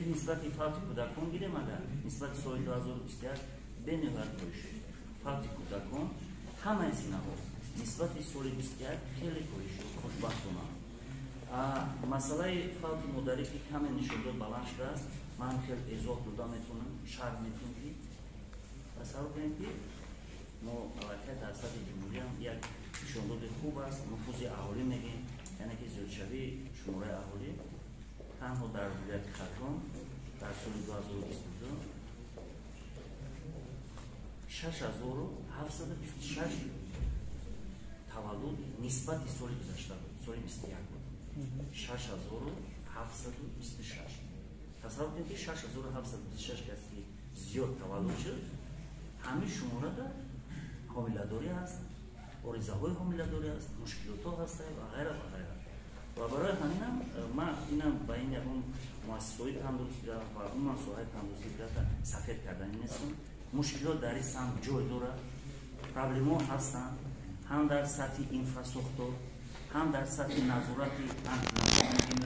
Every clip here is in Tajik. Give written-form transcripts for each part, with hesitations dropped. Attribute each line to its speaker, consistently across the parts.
Speaker 1: Лекин нисбати фавти кӯдакон гирем, агар нисбати соли 2021 бениҳоят коҳиш шуд. Фавти кӯдакон ҳамаи зинаҳо нисбати соли 21 хеле коҳиш шуд, хушбахтона. Масъалаи фавти модарӣ, ки каме нишондод баланд шудааст, ман хеле эзоҳ дода метавонам, шарҳ метавонам, ки тасаввур кунем, ки мо аллакай дар сатҳи ҷумҳуриям як нишондоди хуб аст. Нуфузи аҳолӣ мегӯем, яъне ки зиёдшавии шумораи аҳолӣ танҳо дар вилояти Хатлон дар соли 2022 6726 таваллуд нисбати соли гузашта буд, соли 21 буд 6726. Тасаввур кунед, ки 6726 кас ки зиёд таваллуд шуд, ҳамин шуморада ҳомиладорӣ ҳаст, оризаҳои ҳомиладорӣ ҳаст, мушкилотҳо ҳастанд ва ғайра ва ғайра. Ва барои ҳаминам ман инам ба ин ягон муассисаҳои тандурустӣ ва умуман соҳаи тандурустӣ сафед кардани нестам. Мушкилот дар ин самт ҷой дорад, проблемаҳо ҳастанд, ҳам дар сатҳи инфрасохтор, ҳам дар сатҳи назорати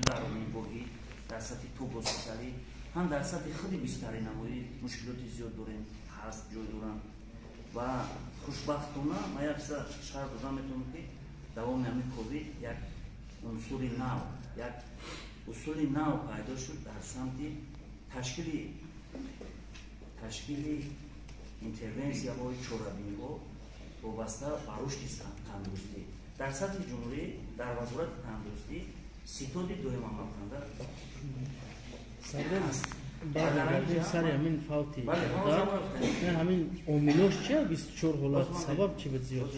Speaker 1: даромонгоҳӣ, дар сатҳи тубгоспиталӣ, ҳам дар сатҳи худи бистаринамоӣ мушкилоти зиёд дорем, ҳаст, ҷой доранд. Ва хушбахтона ман як чиза шарҳ дода метавонам, ки давоми ҳамин ковид як унсури нав, як усули нав пайдо шуд дар самти ташкили интервенсияҳои чорабиниҳо вобаста ба рушди тандурустӣ дар сатҳи ҷумҳурӣ. Дар Вазорати тандурустӣ ситоди доимамалкунанда.
Speaker 2: Бармегардем сари ҳамин фавти. Ҳамин омилош чи? 24 ҳолат сабаб чи буд зиёд?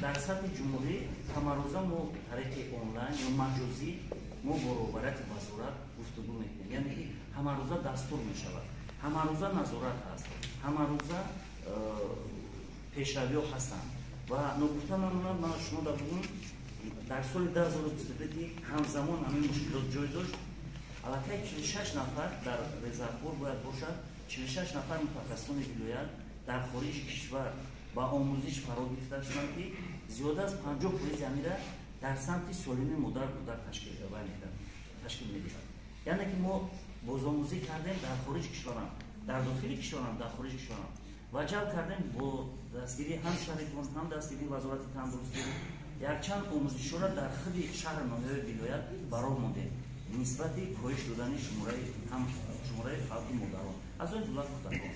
Speaker 1: Дар сатҳи ҷумҳурӣ ҳамарӯза мо тариқи онлайн ё маҷозӣ мо бо роҳбарияти вазорат гуфтугӯ мекунем, яъне ки ҳамарӯза дастур мешавад, ҳамарӯза назорат ҳаст, ҳамарӯза пешравиҳо ҳастанд. Ва ногуфта намонад, ман шумо да бугум, дар соли 2022, ки ҳамзамон ҳамин мушкилот ҷой дошт, аллакай 46 нафар дар резервҳо бояд бошад, 46 нафар мутахассисони вилоят дар хориҷи кишвар ба омӯзиш фаро гирифта шуданд, ки зиёда аз 50% ҳамира дар самти солимии модар кӯдак ташкил медиҳад. Яъне ки мо бозомӯзӣ кардем дар хориҷи кишварам, дар дохили кишварам, дар хориҷи кишварам, ва ҷалб кардем бо дастгирии ҳам шарикон, ҳам дастгирии Вазорати тандурустӣ якчанд омӯзишҳоро дар худи шаҳр, ноҳияи вилоят ба роҳ мондем нисбати коҳиш додани шумораи ҳам шумораи фавти модарон, аз он ҷумла кӯдакон.